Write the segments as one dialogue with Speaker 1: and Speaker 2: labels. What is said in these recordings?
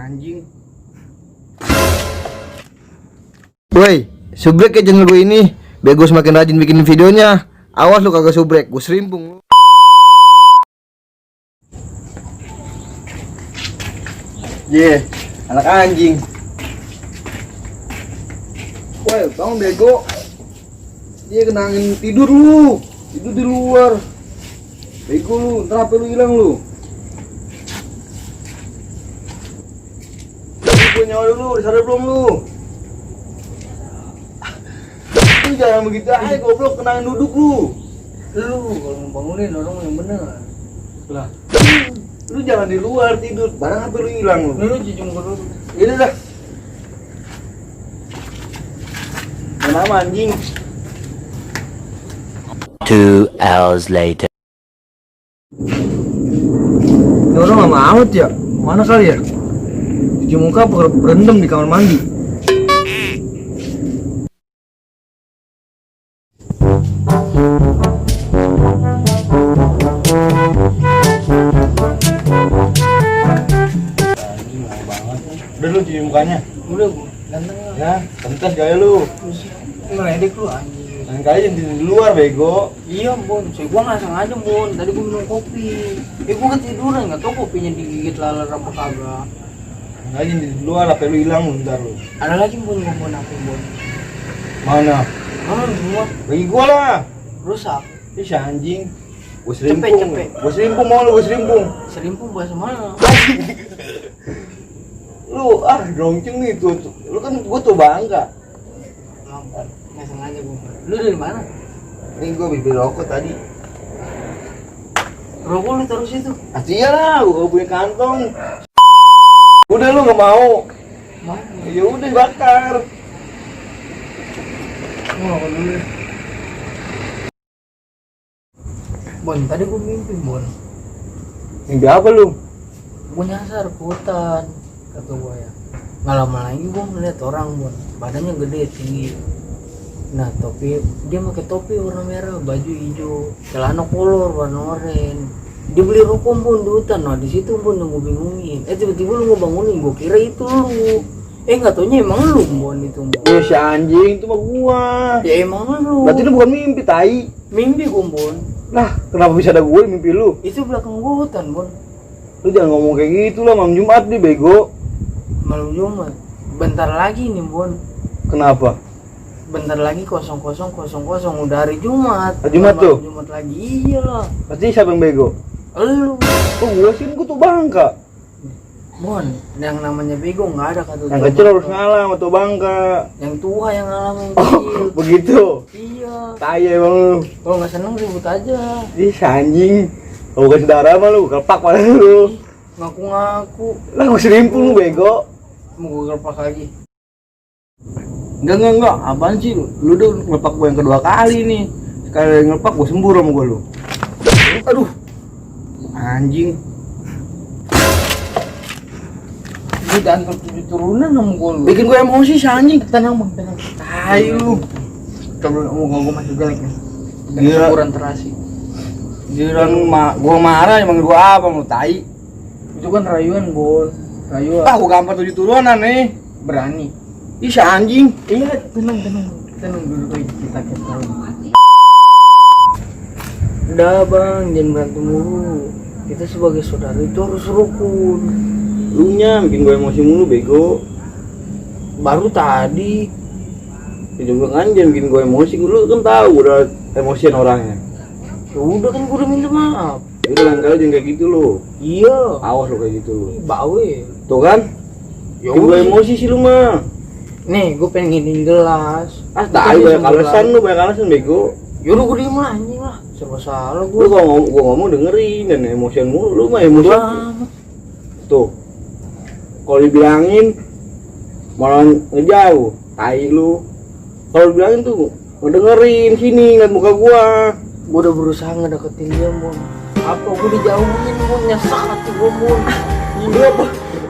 Speaker 1: Anjing.
Speaker 2: Woi, subrek ya channel gue ini. Biar gue semakin rajin bikin videonya. Awas lu kagak subrek, gue serimpung lu. Anak anjing. Woi, bangun bego. Kenangin tidur lu. Tidur di luar. Bego lu, ntar HP lu hilang lu. Gue nyawa dulu, disadar belum lu? Lu jangan begitu aja goblok, kenangin duduk lu.
Speaker 1: Lu kalau mau bangunin orang yang bener.
Speaker 2: Lah, lu jangan di luar tidur, barang HP lu hilang lu.
Speaker 1: Lu jujur ke dulu.
Speaker 2: Ini dah. Kenapa anjing?
Speaker 3: 2 hours later.
Speaker 2: Ini orang lama amat ya? Mana kali ya? Cuci muka berendam di kamar mandi. Udah lu cuci mukanya?
Speaker 1: Udah gua ganteng lah.
Speaker 2: Ya, pentas gaya lu.
Speaker 1: Ngeledek lu anjing.
Speaker 2: Lain kali jangan di luar bego.
Speaker 1: Iya Bon, gua nggak sengaja Bon. Tadi gua minum kopi. Gua ketiduran nggak tahu kopinya digigit laler apa kagak.
Speaker 2: Nggak jangan di luar, HP lu hilang bentar lu.
Speaker 1: Ada lagi Bon, gua mau apa Bon?
Speaker 2: Mana?
Speaker 1: Mana semua
Speaker 2: Bagi gua lah.
Speaker 1: rusak.
Speaker 2: Ih si anjing. Gua
Speaker 1: Cepet,
Speaker 2: serimpung.
Speaker 1: cepet.
Speaker 2: Gua serimpung mau lu, gua serimpung.
Speaker 1: Serimpung bahasa mana?
Speaker 2: Lu dongceng nih tuh. Lu kan gua tuh bangga.
Speaker 1: Maaf, nggak sengaja Bon. Lu dari mana?
Speaker 2: Ini gua beli rokok tadi.
Speaker 1: Rokok lu taruh situ.
Speaker 2: Iya lah, gua punya kantong. Udah lu nggak mau.
Speaker 1: Mana?
Speaker 2: Ya udah bakar.
Speaker 1: Gua rokok dulu. Bon, tadi gua mimpi Bon.
Speaker 2: Mimpi apa lu?
Speaker 1: Gua nyasar ke hutan, kata gua ya. Nggak lama lagi gua ngeliat orang Bon, badannya gede tinggi. Nah dia pakai topi warna merah, baju hijau, celana kolor warna oranye. Dia beli rokok Bon di hutan. Nah di situ Bon yang gua bingungin. Tiba-tiba lu mau bangunin, gua kira itu lu. Nggak taunya emang lu Bon itu Bon.
Speaker 2: Ya si anjing itu mah gua.
Speaker 1: Ya emang lu.
Speaker 2: Berarti lu bukan mimpi tai.
Speaker 1: Mimpi gua Bon.
Speaker 2: Lah, kenapa bisa ada gue mimpi lu?
Speaker 1: Itu belakang gua hutan Bon.
Speaker 2: Lu jangan ngomong kayak gitu lah, malam Jumat nih bego.
Speaker 1: Malam Jumat. Bentar lagi nih Bon.
Speaker 2: Kenapa?
Speaker 1: Bentar lagi 0000 udah hari Jumat.
Speaker 2: Hari Jumat tuh?
Speaker 1: Jumat lagi iyalah.
Speaker 2: Pasti siapa yang bego?
Speaker 1: Elu.
Speaker 2: Oh gua sih, gua tuh bangka.
Speaker 1: Bon, yang namanya bego nggak ada kata
Speaker 2: Yang
Speaker 1: tua
Speaker 2: kecil harus
Speaker 1: bangka.
Speaker 2: ngalah sama tuh bangka.
Speaker 1: Yang tua yang ngalamin yang
Speaker 2: Oh,
Speaker 1: kecil.
Speaker 2: begitu.
Speaker 1: Iya.
Speaker 2: Tai emang lu.
Speaker 1: Kalau nggak seneng ribut aja.
Speaker 2: Ih, si anjing. Kalau bukan saudara mah lu, kelpak pada lu.
Speaker 1: Ngaku-ngaku.
Speaker 2: Lah gua serimpung lu bego.
Speaker 1: Mau gue kerpak lagi.
Speaker 2: Enggak. Apaan sih lu? Lu udah ngelepak gua yang kedua kali nih. Sekali ngelepak gua sembur sama gua lu. Aduh. Anjing.
Speaker 1: Gue diantar 7 turunan sama gue lu.
Speaker 2: Bikin gua emosi si anjing.
Speaker 1: Tenang bang, tenang.
Speaker 2: Tai lu.
Speaker 1: Coba mau gue masih jelek ya. Dan
Speaker 2: Iya.
Speaker 1: syukuran terasi.
Speaker 2: Jiran gua marah emang gua apa lu tai.
Speaker 1: Itu kan rayuan Bon. Rayuan.
Speaker 2: Gua gampar 7 turunan nih.
Speaker 1: Berani.
Speaker 2: Ih si anjing.
Speaker 1: Iya, tenang dulu kita tahu. Udah bang, jangan berantem mulu. Kita sebagai saudara itu harus rukun.
Speaker 2: Lu nya bikin gue emosi mulu bego.
Speaker 1: Baru tadi.
Speaker 2: Ya juga kan jangan bikin gue emosi, lu kan tahu udah emosian orangnya.
Speaker 1: Ya udah kan gue udah minta maaf.
Speaker 2: Itu lain kali jangan kayak gitu lu.
Speaker 1: Iya.
Speaker 2: Awas lu kayak gitu lu.
Speaker 1: Bawe.
Speaker 2: Tuh kan?
Speaker 1: Ya
Speaker 2: Bikin gue
Speaker 1: udah.
Speaker 2: emosi sih lu mah.
Speaker 1: Nih, gue pengen nginin gelas.
Speaker 2: Tai banyak alasan lu, banyak alasan bego.
Speaker 1: Yaudah gue diem lah anjing lah. Serba salah
Speaker 2: Lu
Speaker 1: gue.
Speaker 2: kalau gua ngomong dengerin dan emosian mulu, lu mah emosi. Tuh. Kalau dibilangin malah ngejauh, tai lu. Kalau dibilangin tuh ngedengerin sini ngeliat muka gua.
Speaker 1: Gue udah berusaha ngedeketin dia Mon. Apa gue dijauhin Mon, nyesek hati gue Mon.
Speaker 2: Lu apa?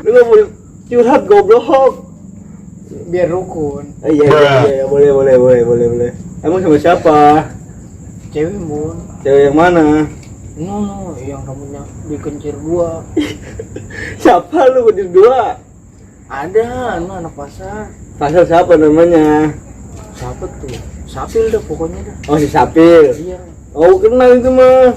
Speaker 2: Lu nggak boleh curhat goblok.
Speaker 1: Biar rukun.
Speaker 2: Iya, boleh. Emang sama siapa?
Speaker 1: Cewek Mon.
Speaker 2: Cewek yang mana?
Speaker 1: No, yang rambutnya dikencir dua.
Speaker 2: Siapa lu berdua?
Speaker 1: Ada anak pasar.
Speaker 2: Pasar siapa namanya?
Speaker 1: Siapa tuh? Sapil dah pokoknya dah.
Speaker 2: Oh si Sapil.
Speaker 1: Iya.
Speaker 2: Oh kenal itu mah.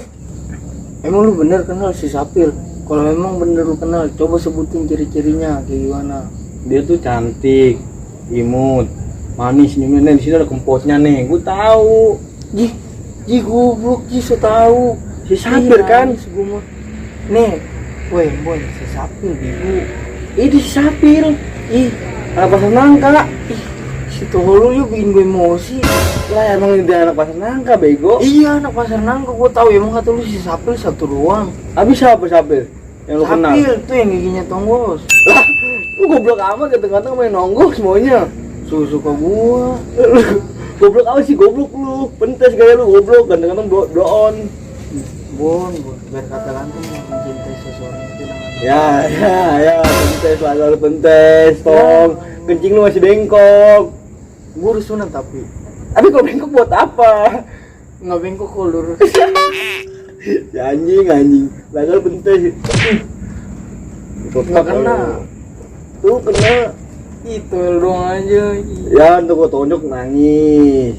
Speaker 1: Emang lu bener kenal si Sapil? Kalau emang bener lu kenal, coba sebutin ciri-cirinya kayak gimana.
Speaker 2: Dia tuh cantik, imut, manis nih. Di sini ada kempotnya nih. Gue tahu.
Speaker 1: Ji goblok Ji, so tahu.
Speaker 2: Si Sapil kan?
Speaker 1: Segumah. Nih, weh, boy, si Sapil ibu.
Speaker 2: Ini si Sapil.
Speaker 1: Ih,
Speaker 2: Anak pasar nangka.
Speaker 1: si tolol yuk bikin gue emosi.
Speaker 2: Lah emang dia anak pasar nangka bego.
Speaker 1: Iya, anak pasar nangka gue tahu. Emang kata lu si Sapil satu doang.
Speaker 2: Habis siapa Sapil? Yang lu kenal?
Speaker 1: Sapil tuh yang giginya tonggos.
Speaker 2: Lah, lu goblok amat ganteng-ganteng main nonggok semuanya.
Speaker 1: Suka gua.
Speaker 2: Goblok apa sih goblok lu? Pentes gaya lu goblok, ganteng-ganteng bloon.
Speaker 1: Bon, biar kata ganteng yang mencintai seseorang itu namanya.
Speaker 2: Ya, pentes lah lu pentes, tong. Kencing lu masih bengkok.
Speaker 1: Gua udah sunat tapi
Speaker 2: Tapi kalau bengkok buat apa?
Speaker 1: nggak bengkok kok lurus.
Speaker 2: Ya anjing. Lah lu pentes.
Speaker 1: Nggak kena.
Speaker 2: Tuh kena.
Speaker 1: Itu doang aja.
Speaker 2: Ya, untuk gua tonjok nangis.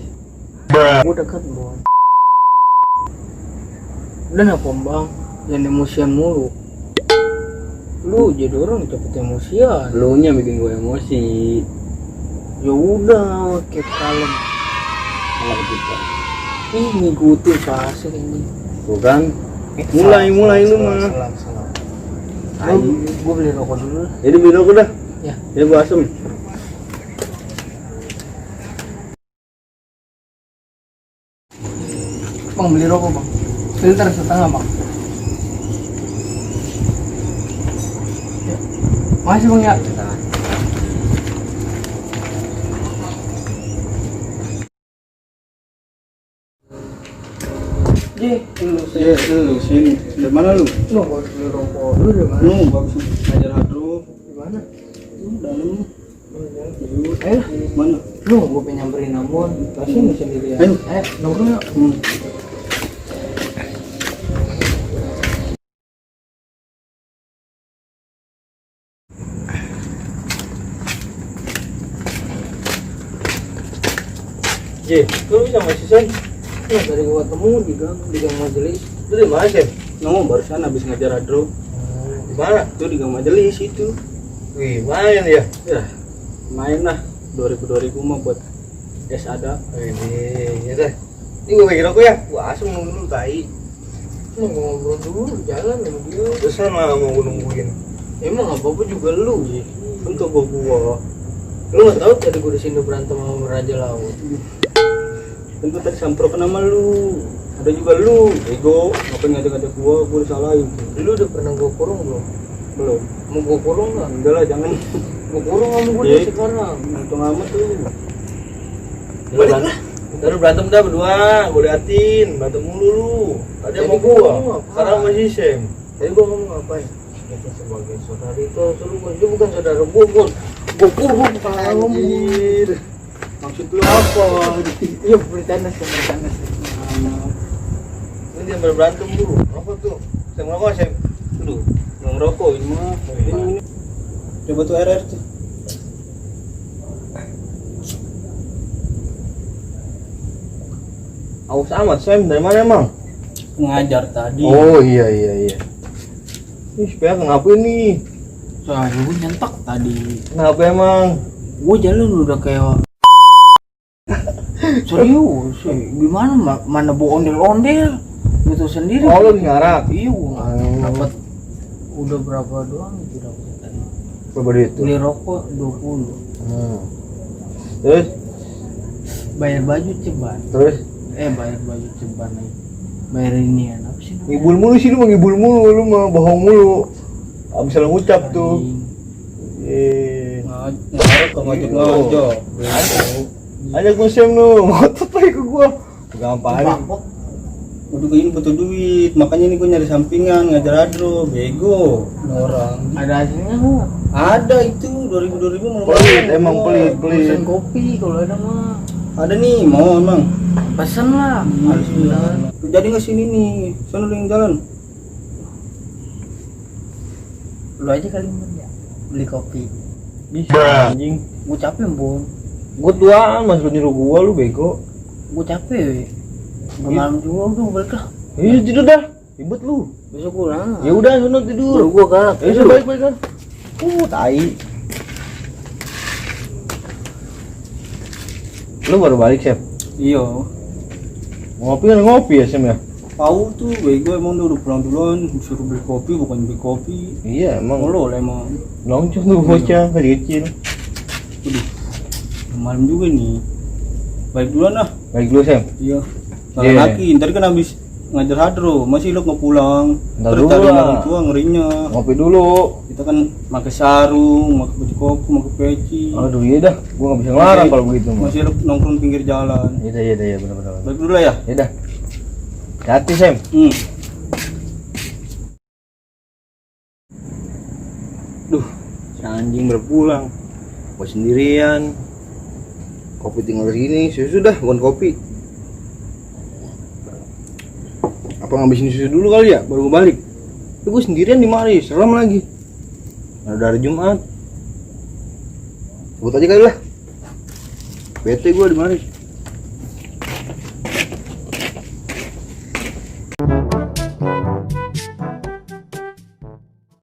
Speaker 1: Gua deket bon. Dan apa bang? Jangan emosian mulu. Lu jadi orang cepet emosian.
Speaker 2: Lu nya bikin gua emosi.
Speaker 1: Ya udah, keep kalem.
Speaker 2: Malah kita.
Speaker 1: Ih, ngikutin fase ini.
Speaker 2: Tuh kan? Mulai lu mah.
Speaker 1: Ayo, gua beli rokok dulu.
Speaker 2: Jadi beli rokok dah.
Speaker 1: Ya.
Speaker 2: Ya gua asem.
Speaker 1: Bang beli rokok bang. Filter setengah bang. Ya. Makasih bang ya.
Speaker 2: Lu sini. Dari mana lu?
Speaker 1: Lu gua harus beli rokok. Lu dari mana?
Speaker 2: Lu bagus ngajar hadro.
Speaker 1: Di mana?
Speaker 2: Dalam.
Speaker 1: Ayo,
Speaker 2: Mana?
Speaker 1: lu gua pengen nyamperin namun sini sendirian.
Speaker 2: Ayo.
Speaker 1: Nongkrong yuk.
Speaker 2: Ji, lu bisa masih sen?
Speaker 1: Nah, dari gua temu di gang majelis.
Speaker 2: Lu di mana sen? Nongol barusan habis ngajar hadro. Di mana? Tuh di gang majelis itu. Wih, main ya? Ya, main lah. 2000 mah buat es ada. Ini, ya dah. Ini gua bagi rokok ya. Gua asem nunggu dulu tai.
Speaker 1: Lu ngobrol dulu jalan sama dia.
Speaker 2: Terus lah mau gua nungguin.
Speaker 1: Emang apa-apa juga lu sih.
Speaker 2: Untuk gua.
Speaker 1: Lu nggak tahu tadi gua di sini berantem sama Raja Laut.
Speaker 2: Tentu tadi samprokan nama lu. Ada juga lu, ego. Ngapain ngajak-ngajak gua disalahin.
Speaker 1: Lu udah pernah gua kurung belum?
Speaker 2: Belum.
Speaker 1: Mau gua kurung nggak?
Speaker 2: Enggak lah, jangan.
Speaker 1: Gua kurung sama gua
Speaker 2: Iya.
Speaker 1: deh sekarang.
Speaker 2: Untung amat tuh. Balik lah. Ntar berantem dah berdua, gue liatin, berantem mulu lu. Tadi sama
Speaker 1: Tadi gua
Speaker 2: gua,
Speaker 1: ngomong apa?
Speaker 2: sekarang masih Sam.
Speaker 1: Tadi gua ngomong ngapain? Kita sebagai saudara itu bukan saudara gua, Bon. Gua kurung kalau
Speaker 2: Anjir. Maksud lu apa?
Speaker 1: Iya, bercanda sih.
Speaker 2: Ini dia berantem dulu. Apa tuh? Sam ngerokok, Sam. Aduh, nggak ngerokok ini mah. Ini. Coba tuh RR tuh. Aus amat, Sam. Dari mana emang?
Speaker 1: Ngajar tadi.
Speaker 2: Oh iya. Ini sepeda kenapa ini?
Speaker 1: Soalnya gua nyentak tadi.
Speaker 2: Kenapa emang?
Speaker 1: Gua jalan udah kayak serius sih. Gimana mana bawa ondel-ondel gitu sendiri.
Speaker 2: Oh lu ngarap?
Speaker 1: Iya, gua
Speaker 2: Oh.
Speaker 1: dapat udah berapa doang itu dapat tadi.
Speaker 2: Berapa duit tuh?
Speaker 1: Beli rokok 20.
Speaker 2: Terus?
Speaker 1: Bayar baju ceban.
Speaker 2: Terus?
Speaker 1: Bayar baju ceban nih. Bayar ini apa sih namanya?
Speaker 2: Ngibul mulu sih lu mah ngibul mulu, lu mah bohong mulu. Abis salah ngucap tuh.
Speaker 1: Ngarep ke
Speaker 2: ngajak. Ajak gue Sam lu, ngotot lagi ke gua. Gampang.
Speaker 4: Udah ini butuh duit, makanya ini gue nyari sampingan ngajar hadro, bego orang.
Speaker 1: Ada hasilnya nggak?
Speaker 4: Ada itu 2000 mau
Speaker 2: Pelit, emang pelit.
Speaker 1: Pesen kopi kalau ada mah.
Speaker 4: Ada nih, mau emang.
Speaker 1: Pesen lah. Harus benar.
Speaker 4: Lu jadi nggak sini nih, sana lu yang jalan.
Speaker 1: Lu aja kali ya beli kopi.
Speaker 2: Bisa anjing.
Speaker 1: Gue capek Bon.
Speaker 2: Gua tuaan mas lu nyuruh gua lu bego.
Speaker 1: Gue capek. Udah malam juga udah balik lah.
Speaker 2: Iya tidur dah. Ribet lu.
Speaker 1: Besok gue lah.
Speaker 2: Ya udah sono tidur.
Speaker 1: Gue galak.
Speaker 2: Ya udah balik kan. Tai. Lu baru balik, Sep?
Speaker 4: Iya.
Speaker 2: Ngopi kan ngopi ya, Sem ya?
Speaker 4: Tahu tuh bego emang dia udah pulang duluan, disuruh beli kopi bukan beli kopi.
Speaker 2: Iya, emang
Speaker 4: Lo lah emang.
Speaker 2: nongcong tuh bocah kecil.
Speaker 4: Udah malam juga nih. Balik duluan lah.
Speaker 2: Balik dulu, Sem.
Speaker 4: Iya.
Speaker 2: Iya.
Speaker 4: Salah lagi, ntar kan habis ngajar hadro, masih lo nggak pulang.
Speaker 2: Ntar
Speaker 4: Terus
Speaker 2: dulu
Speaker 4: cari
Speaker 2: lah.
Speaker 4: orang tua ngerinya.
Speaker 2: Ngopi dulu.
Speaker 4: Kita kan pakai sarung, pakai baju koko, pakai peci.
Speaker 2: Aduh, iya dah. Gua enggak bisa ngelarang kalau begitu mah.
Speaker 4: Masih lo nongkrong pinggir jalan.
Speaker 2: Iya, benar-benar.
Speaker 4: Balik dulu lah ya.
Speaker 2: Ya dah. Hati, Sem. Duh, si anjing berpulang. Gua sendirian. Kopi tinggal sini, susu dah, bukan kopi. Apa ngabisin susu dulu kali ya, baru gua balik. Tapi gua sendirian di mari, serem lagi. Ada hari Jumat. Sebut aja kali lah. Bete gua di mari.